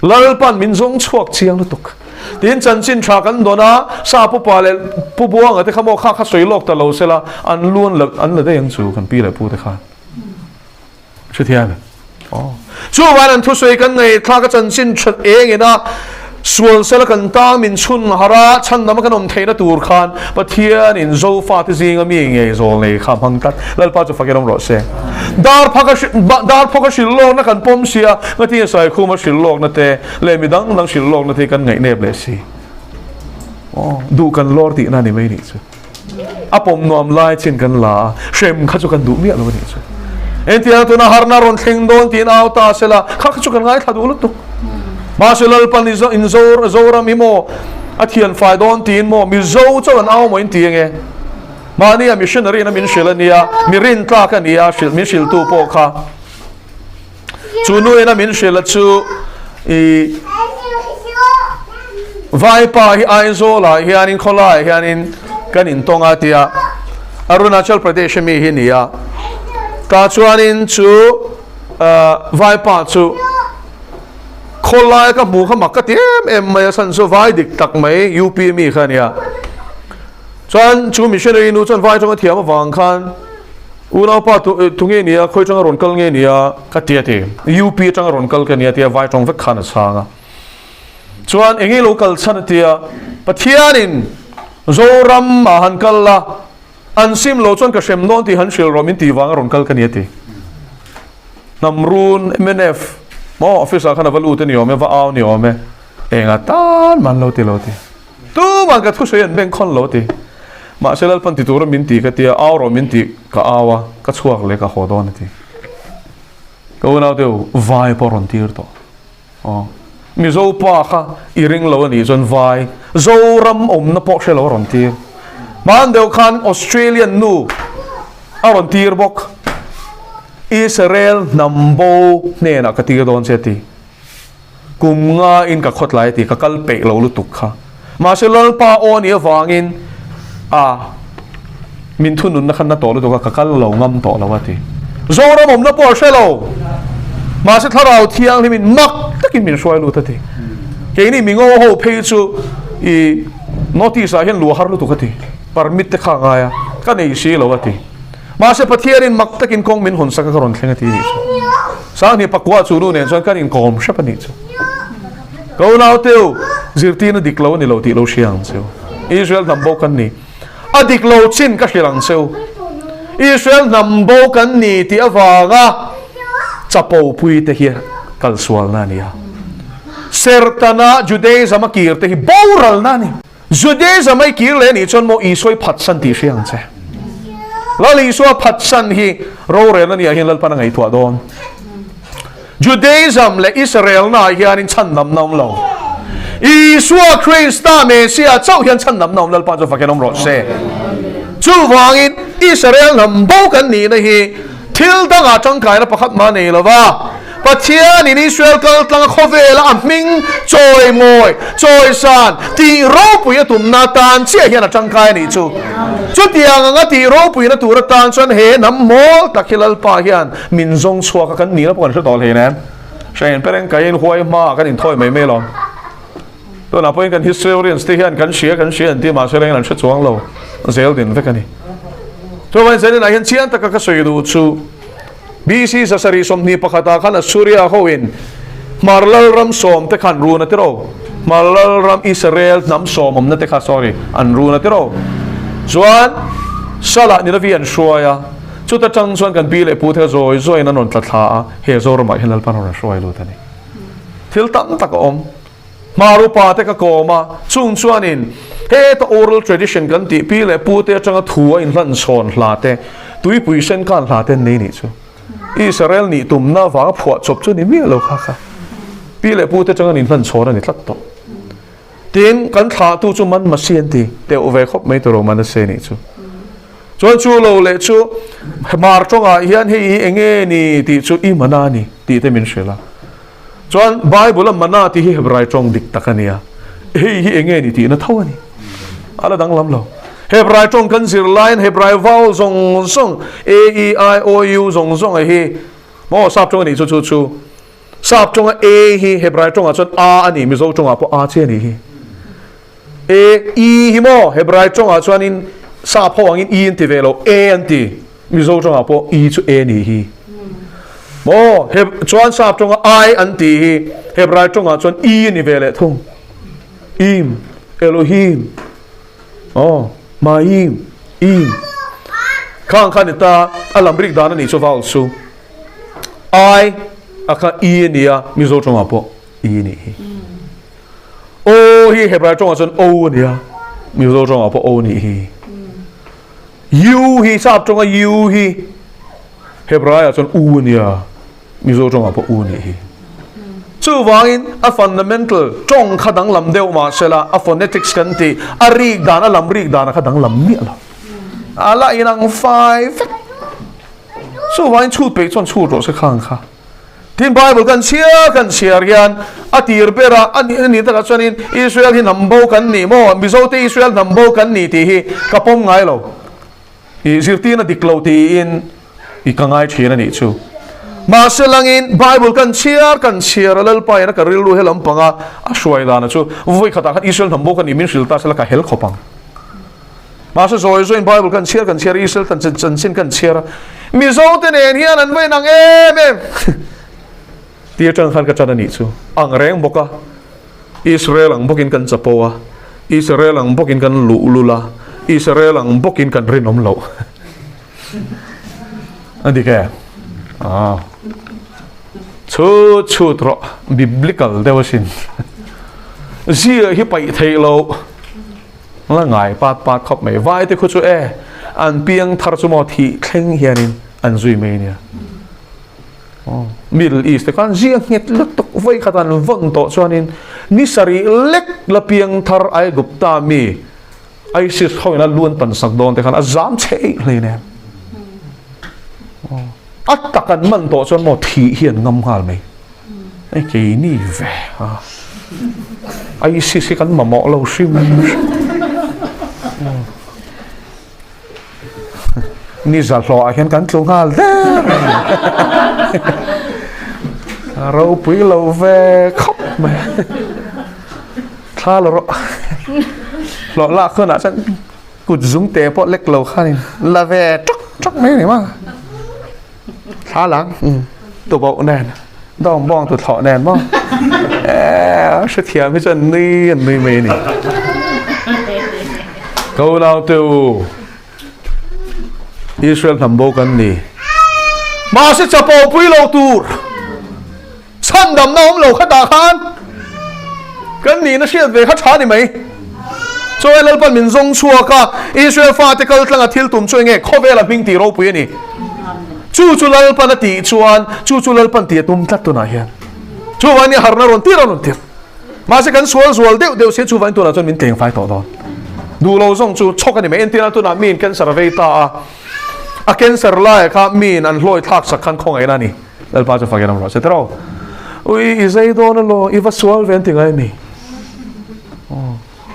[SPEAKER 1] Lalpan min zawng chhuak chiang lutuk. Tin chanchin tha kan dawn a, Sap upa leh Pu Buanga te kha maw kha kha sawi lawk ta lo sela, an lu an la an la daih ang chu kan pi leh pu te khan. Hrethiam em? Aw. Chuvan an thusawi kan ngaihthlak a chanchin that eng ina sual sela kan tang min chhun har a, chhandam a kan awm theihna tur khan Pathianin Zofate zinga mi ngei zawl nei kha hmang tlat. Lalpa chu fakin awm rawh se. Darphaka darphawka hrilh lawkna kan pawm sia, ngatinge Saikhuma hrilh lawkna te leh midang dang hrilh lawkna te hi kan ngaihnep leh si. Aw, duh kan lawr tihna a ni mai nih chu. A pawm nuam lai chin kan la a, hrem kha chu kan duh miah lo a nih chu. Engtiang tuna harna rawn thleng dawn tiin au ta sela, kha kha chu kan ngaithla duh lutuk. Mahse Lalpan in Zoram hi maw a thian fai dawn tiin maw Mizo chauh an au maw in ti ange. Mahnia missionary in a min hrilh a nia, mi rin tlak a nia hrilh min hrilhtu pawh kha. Chu nu ina min hrilh a chu i Vaipa hi Aizawl ah hianin khawlai ah hianin kan intawng a tia Arunachal Pradesh a mi hi ni a tah chuanin chu Vaipa chu khawlai ka hmuh kha mak ka ti em em mai a chhan chu vai dik tak mai UP mi kha a nia chuan chu missionary nu chuan vai tawng a thiam avang khan Unaupa tu nge nia, khawi atanga rawn kal nge nia? Ka ti a ti. UP atanga rawn kal ka nia tia vai tawng vek khan a chhang a. Chuan eng nge lo kal chhan a tia, Pathianin Zoram ah han kal la, an sim lo chuan ka hrem dawn tih han hrilh rawh min tih vanga rawn kal ka nia ti. Hnamrun mnf maw office ah khan a va lut a ni awm e, va au ni awm e, enga tan man lo ti lo ti. Tumah ka thusawi an bengkhawn lo ti. Mahse Lalpan ti tura min ti ka tia, au rawh min ti ka au a, ka chhuak leh ka haw dawn a ti. Ka unau deuh vai pawh rawn tir tawh. Aw. Mizo pa kha i ring lo a nih chuan vai Zoram awmna pawh hre lo a rawn tir. Hman deuh khan Australian nu a rawn tir bawk. Israel hnam bo hnenah ka tir dawn che a ti. Kum nga in ka khawtlai a ti, ka kal peih lo lutuk kha. Mahse Lalpa aw anih avangin a min thununna kha na tawh lutuk a, ka kal lo ngam tawh lo a ti. Zoram awmna pawh a hre lo. Mahse Thlarau Thianghlimin mak takin min hruai lut a ti. Keini mi ngo ho phei chu i notice ah hian luah har lutuk a ti. Permit te kha a ngai a, ka nei si lo a ti. Mahse Pathianin mak takin kawng min hawn sak a ka rawn thleng a ti anih chu. Sanghnih pakua chu nu nen chuan kan inkawm hrep anih chu. Ka unauteu, zirtirna dik lo a ni lo tih lo hria ang cheu. Israel hnam bo kan ni. A dik lo chin ka hrilh ang cheu. Israel hnam bo kan ni tih avanga chapo pui te hi kalsualna a ni a. Sertana Judaism a kir te hi boralna a ni. Judaism a i kir leh anih chuan maw Isua i phatsan tih hria ang che. Lal Isua phatsan hi rorel ania hian Lalpan a ngaihtuah dawn. Judaism leh Israel na ah hianin chhandamna awm lo. Isua Krista Messiah chauh hian chhandamna awm Lalpa chu fakin awm rawh se. Chuvangin Israel hnam bo kan nihna hi thil dangah tangkaina pakhat mah nei lova, Pathianin Israel kal tlanga khawvela a hming chawimawi, chawisan, tih ropui a tumna atan chiah hian a tangkai a nih chu. Chutiang anga tih ropuina tur atan chuan he hnam mawl tak hi Lalpa hian min zawng chhuak a, kan nihna pawh kan hre tawh hle nen. Hrein pereng kaiin huai hmaah kan inthawi mai mai lo. Tunah pawhin kan historians te hian kan hria kan hria an ti mahse rengin an hre chuang lo zel din vek a ni. Chuvangin Zeninah hian chiang taka ka sawi duh chu BC 721 ah khan Assuria hoin Hmar Lalram sawm te khan run a ti ro. Hmar Lalram Israel hnam sawm awmna te kha sorry an run a ti ro. Chuan Salah Ninavi an hruai a, chuta tang chuan kan pi leh pu te kha zawi zawiin an rawn tla thla a, he Zoramah hian Lalpan a rawn hruai lut a ni. Thil tam tak a awm. Hmar upa te ka kawm a, chung chuanin heta oral tradition kan tih pi leh pu te atanga thu a inhlan chhawn hla te, tuipui sen khan hla te an nei nih chu. Israel nih tumna avanga phuah chawp chu ni miah lo kha kha. Pi leh pu te atanga an inhlan chhawn a ni tlat tawh. Tin, kan thlahtu chu man masi an ti teuh ve khawp mai tawh Manase nih chu. Chuan chu lo leh chu Hmar tawngah hian hei hi enge ni tih chu i mana ni tih te min hrilh a. Chuan Bible a mana tih hi Hebrai tawng dik tak a nia. Hei hi enge ni tihna tho a ni. A la danglam lo. Hebrai tawng kan zir laiin Hebrai vowel zawng zawng A, E, I, O, U zawng zawng a hi maw sap tawng a nih chu chu chu. Sap tawnga A hi Hebrai tawngah chuan A a ni, Mizo tawngah pawh A chi a nih hi. E, I hi maw Hebrai tawngah chuanin sap ho angin I an ti ve lo, E an ti. Mizo tawngah pawh I chu E ni hi. Maw Heb chuan sap tawnga I an ti hi Hebrai tawngah chuan I a ni ve leh thung. Im, Elohim, aw, Maim, Im. Khang kha ni ta, a lam rik dan a nih chu vowel chu. I a kha I a ni a, Mizo tawngah pawh I a nih hi. O hi Hebrai tawngah chuan O a ni a, Mizo tawngah pawh O a nih hi. U hi sap tawnga U hi Hebraiah chuan U a nia, Mizo tawngah pawh U a nih hi. Chuvangin a fundamental tawng kha danglam deuh mah sela a phonetics kan tih a rik dan a lam rik dan a kha danglam miah lo. A la inang fai vek. Chuvangin chhut peih chuan chhut rawh se khang kha. Tin, Bible kan chhiar kan chhiar hian a tir ber a, a nih nih takah chuanin Israel hi hnam bo kan ni maw, Mizote Israel hnam bo kan ni tih hi ka pawm ngai lo. I zirtirna dik lo tiin i ka ngai thin a nih chu. Mahse langin Bible kan chhiar kan chhiar a, Lalpa in a ka rilru he lampanga a hruai dana chu vawi khatah khan Israel hnam bo kan nih min hrilh ta sela ka hel khawp ang. Mahse zawi zawiin Bible kan chhiar kan chhiar a, Israel tan chanchin kan chhiar a, Mizo te nen hian an va inang em em ti atang khan ka tan a nih chu. Ang reng bawk a, Israel ang bawkin kan chapo a, Israel ang bawkin kan luhlul a, Israel ang bawkin kan rinawm loh. A dik e? Ah. Chhut chhut rawh, biblical deuh asin. Zia hi paih theih loh. La ngai pat pat khawp mai. Vai te khu chu e, an piang thar chu maw thih thleng hianin an zui mai nia. Middle East te khan zia nghet lutuk vawi khat an vawn tawh chuanin ni sarih lek la piang thar Aigupta mi ISIS ho ina lu an pan sak dawn te khan a zam chhe eih hlei nen. A tak an man tawh chuan maw thih hi an ngam nghal mai. Hei keini ve a ISIS hi kan mamawh lo hrim ni za hlawh ah hian kan tlu nghal der a ropui lo ve khawp mai thla lo rawh hlawh lak hunah chuan kut zung te pawh lek lo khanin la ve tawk tawk mai a ni maw. Thla lang tu bauh nen dawng bawng tu thlawh nen maw eh hrethiam hi chuan nui an nui mai a ni. Ka unau te u Israel hnam bo kan ni. Mahse chapo pui lo tur Chhandamna awm lo kha tah khan kan nihna hriat ve kha tha ni mai. Chawi Lalpan min zawng chhuak a, Israel fate kal tlanga thil tum chu enge khawvela hming tih ropui a ni. Chu chu Lalpan a tih chuan chu chu Lalpan tih a tum tlat tunah hian. Chuvangin i harhna rawn tir a rawn tir. Mahse kan sual zual deuh deuh sia chuvangin tunah chuan min tleng fai tawh dawn. Duh lo zawng chu chhawk a ni mai. Entirna tunah miin cancer a vei ta a, a cancer laiah kha miin an hlawi thlak sak khan khawngaihna a ni. Lalpa chu fakin awm rawh se tiraw. Ui i zai dawn alo i va sual ve an ti ngai mi.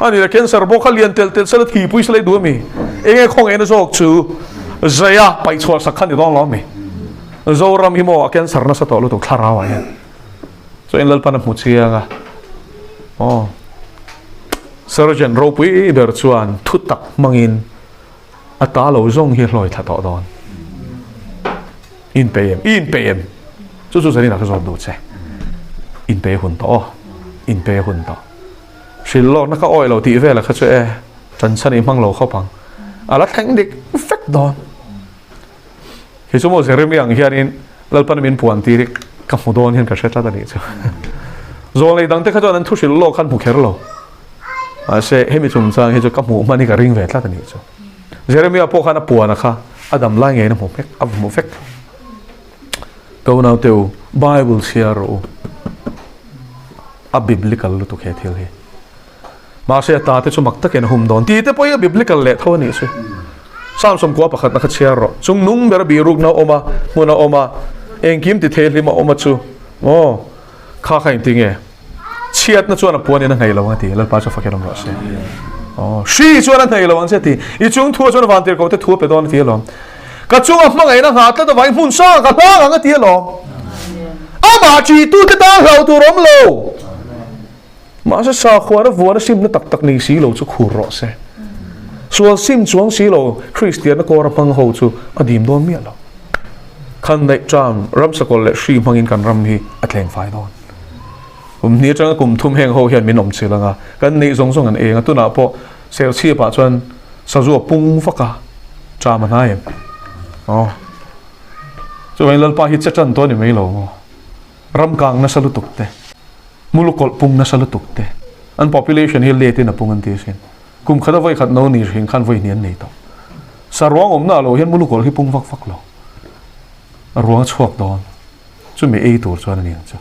[SPEAKER 1] Ani la cancer bawk kha lian tel tel sela thi pui sela i duh ami. Enge khawngaihna zawk chu zaia paih chhuah sak kha ni dawn lo ami. Zoram hi maw a cancer nasa tawh lutuk thlarau ah hian. Chuan Lalpan a hmu chiang a. Aw. Surgeon ropui ber chuan thu tak hmangin a ta lo zawng hi hlawi thla tawh dawn. In pe em? In pe em? Chu chu zanin ah ka zawt duh che. In pe hun tawh aw. In pe hun tawh. Hrilh lawkna ka awih lo tih velah kha chu e tan chhan i hmang lo khawp ang. A la thleng dik vek dawn. Kei chu maw Jeremy ang hianin Lalpan min puan tir hi ka hmu dawn hian ka hre tlat a nih chu. Zawlnei dangte kha chuan an thu hrilh lawk khan hmu kher lo. Mahse hemi chungchang hi chu ka hmuh hman hi ka ring ve tlat a nih chu. Jeremia pawh khan a puan a kha a dam lai ngeiin a hmu vek a hmu vek. Ka unaute u, Bible chhiar rawh u. A biblical lutuk he thil hi. Mahse a ta te chu mak takin a hum dawn. Tih te pawh hi a biblical leh tho a nih chu. Psalm 91 pakhatna kha chhiar rawh. Chung nung ber bihrukna a awm a, hmun a awm a, engkim ti thei hlim a awm a chu. Aw, kha kha engti nge? Chhiatna chuan a puan in a hnaih lo ang a ti. Lalpa chu fakin awm rawh se. Aw, hri chuan a hnaih lo ang che a ti. I chung thu chuan van tirhkoh te thu a pe dawn a ti alawm. Ka chunga hmangaihna nghah tlat avangin hmun sang ka hlang ang a ti alawm. Amah ṭihtute tan hlauh tur awm lo. Mahse sakhuana vuana simna tak tak nei si lo chu khur rawh se. Sual sim chuang si lo Kristianna kawra hmang ho chu a dim dawn miah lo. Khan neih ṭam ramsakawlh leh hri hmangin kan ram hi a tleng fai dawn. Kum hnih atanga kum thum heng ho hian min awm chil anga kan neih zawng zawng an eng a, tunah pawh Serchhip ah chuan sazu a pung vak a, ṭam a hnai em? Aw. Chuvangin Lalpa hi che ṭan tawh a ni mai lo maw? Ram kang nasa lutuk te, mulukawlh pung nasa lutuk te, an population hi let in a pung an ti asin. Kum khat a vawi khat no ni hring khan vawi hnih an nei tawh. Saruang awmna ah lo hian mulukawlh hi pung vak vak lo. A ruang a chhuak dawn. Chumi ei tur chuan a ni ang chu.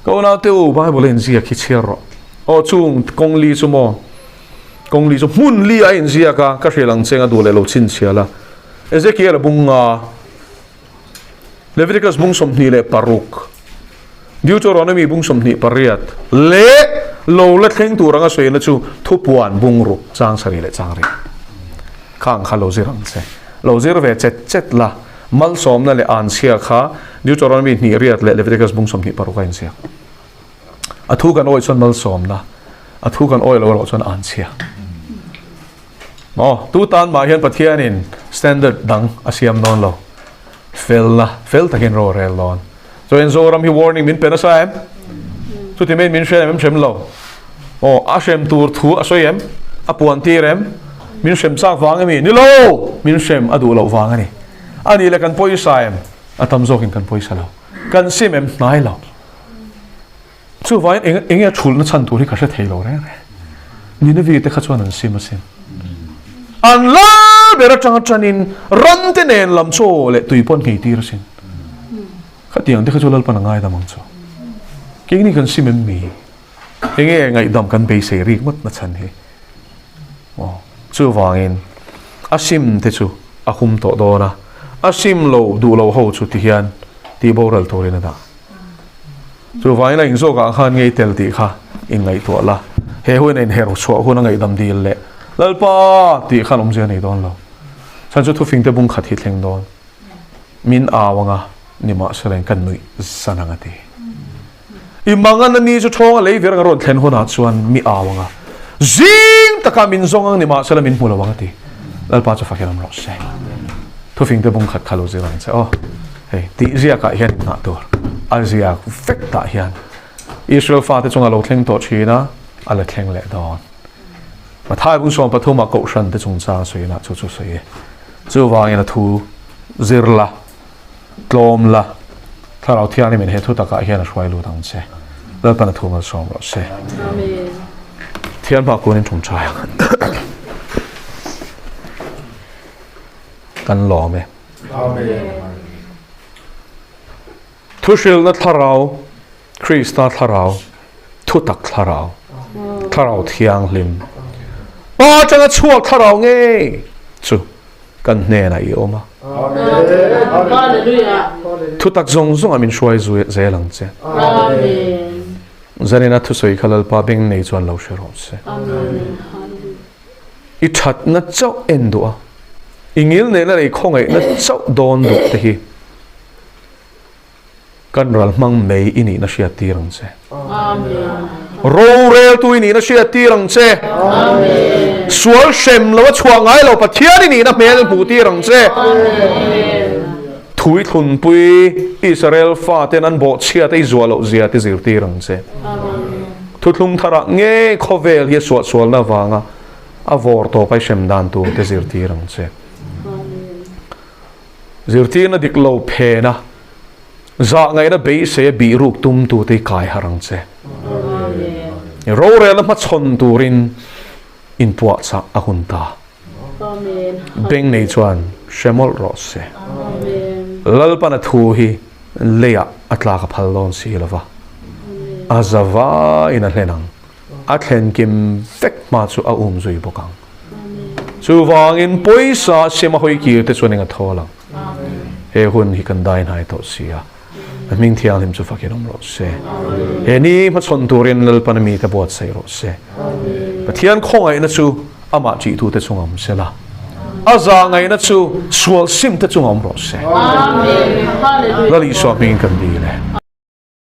[SPEAKER 1] Ka unau te u, Bible a inziak hi chhiar rawh. Aw chung kawng li chu maw? Kawng li chu hmun li a inziak a, ka hrilh ang che anga duh leh lo chhinchhiah la. Ezekiel a bung nga. Leviticus bung 26, Deuteronomy bung 28 leh lo la thleng tur anga sawina chu thupuan bung ruk chang sarih leh chang rih. Khang kha lo zir ang che. Lo zir ve chet chet la, malsawmna leh anchhia kha Deuteronomy hnih riat leh Leviticus bung 26 a inziak. A thu kan awih chuan malsawmna, a thu kan awih lo erawh chuan anchhia. Maw? Tu tan mah hian Pathianin standard dang a siam dawn lo. Felna, fel takin ro a rel dawn. Chuan Zoram hi warning min pe nasa em? Chuti mai min hre em hrem lo. Aw, a hrem tur thu a sawi em? A puan tir em? Min hrem chak vang emi? Ni lo! Min hrem a duh loh vang a ni. A nih leh kan pawisa em? A tam zawkin kan pawisa lo. Kan sim em? Hnai lo. Chuvangin eng enge a thulhna chhan tur hi ka hre thei lo reng reng. Nineveh te kha chuan an sim asin. An lal ber atang atanin ram te nen lam chaw leh tui pawh an nghei tir asin. Khatiang te kha chu Lalpan a ngaidam ang chu. Keini kan sim em mi? Enge ngaihdam kan beisei rik ngawt na chhan hi? Aw, chuvangin a sim te chu a hum tawh dawn a, a sim lo duh lo ho chu tihian tih boral turin a dah. Chuvangin a inzawkah khan ngei tel tih kha inngaihtuah la, he hun a inher chhuah hun a ngaihdam dil leh Lalpa tih khan awmzia a nei dawn lo. Chhan chu thufingte bung khat hi thleng dawn. Min au anga nimahsela in kan nuih zan ang a ti. I mangan a ni chu thawng a lei vir anga rawn thlen hunah chuan mi au anga zing takah min zawng ang nimahsela min hmu lo ang a ti. Lalpa chu fakin awm rawh se. Thufingte bung khat kha lo zir ang che aw. Hei, tih ziakah hian inngah tur a ziak vek tah hian Israel fate chunga lo thleng tawh thin a, a la thleng leh dawn. Mathai bung 13 ah Kohhran te chungchang sawiin ah chu chu sawi e. Chuvangin a thu zir la, tlawm la, Thlarau Thianghlimin he thu takah hian a hruai lut ang che. Lalpan a thu malsawm rawh se.
[SPEAKER 3] Amen.
[SPEAKER 1] Thian hma kunin ṭawngṭai ang. Kan lawm e. Thuhrilna thlarau, Krista thlarau, thutak thlarau, thlarau thianghlim, Pa atanga chhuak thlarau ngei chu kan hnenah i awm a. Thutak zawng zawngah min hruai zel ang che. Zanina thusawi kha Lalpa beng nei chuan lo hre rawh se. I thatna chauh en duh a, i ngilneihna leh i khawngaihna chauh dawn duh te hi kan ral hmang mai i nihna hriat tir ang che. Roreltu i nihna hriat tir ang che. Sual hrem lo a chhuah ngai lo Pathian i nihna hmel hmuh tir ang che. Thui thlunpui Israel faten an bawhchhiat a i zuah loh zia te zirtir ang che. Thuthlung tharah ngei khawvel hi a suahsualna avanga a vawr tawp a i hrem dan tur te zirtir ang che. Zirtirna dik lo phena zah ngaihna beisei a bih ruk tum tute i kai harh ang che. Rorelna hmachhawn turin inpuahchah a hun ta. Beng nei chuan hre mawlh rawh se. Lalpan a thu hi leiah a tlak a phal dawn si lo va, a za vaiin a hlen ang, a thlen kim vek hma chu a um zui bawk ang. Chuvangin pawisa siam a hawi kir te chuan eng a thawl ang. He hun hi kan dai hnai tawh si a, a hming thianghlim chu fakin awm rawh se. He ni hmachhawn turin Lalpan a mite buatsaih rawh se. Pathian khawngaihna chu amah ṭihtute chunga awm se la, a zahngaihna chu sual simte chunga awm rawh se. Lal Isua hmingin kan dil e.